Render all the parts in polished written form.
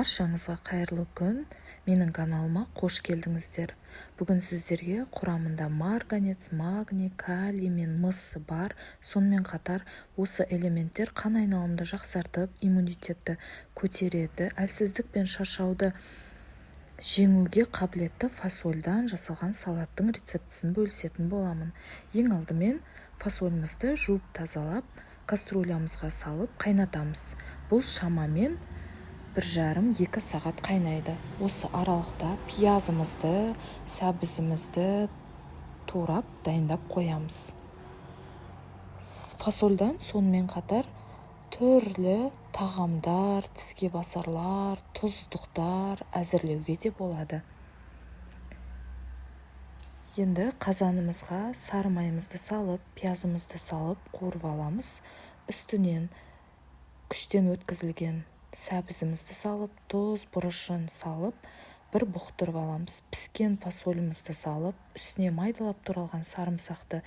Баршаңызға қайырлы күн! Менің каналыма қош келдіңіздер! Бүгін сіздерге құрамында марганец, магний, калий мен мыс бар, сонымен қатар осы элементтер қан айналымды жақсартып, иммунитетті көтереді, әлсіздік пен шаршауды жеңуге қабілетті фасольдан жасалған салаттың рецептісін бөлісетін боламын. Ең алдымен фасолімізді жуып тазалап, кастрюлямызға салып қайнатамыз. Бұл шамамен 1,5-2 сағат қайнайды. Осы аралықта пиязымызды, сәбізімізді турап, дайындап қоямыз. Фасольдан сонымен қатар түрлі тағамдар, тіске басарлар, тұздықтар әзірлеуге де болады. Енді қазанымызға сары майымызды салып, пиязымызды салып, қуырып аламыз. Үстінен күштен өткізілген сәбізімізді салып, тұз, бұрышын салып, бір бұқтырып аламыз. Піскен фасолімізді салып, үстіне майдалап туралған сарымсақты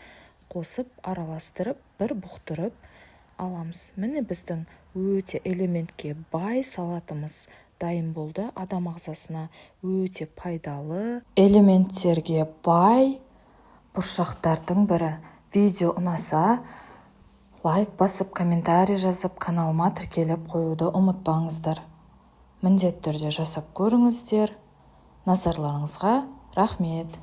қосып, араластырып, бір бұқтырып аламыз. Міне, біздің өте элементке бай салатымыз дайын болды. Адам ағзасына өте пайдалы элементтерге бай бұршақтардың бірі. Видео ұнаса, лайк басып, комментарий жазып, каналыма тіркеліп қоюды ұмытпаңыздар. Міндетті түрде жасап көріңіздер. Назарларыңызға рахмет!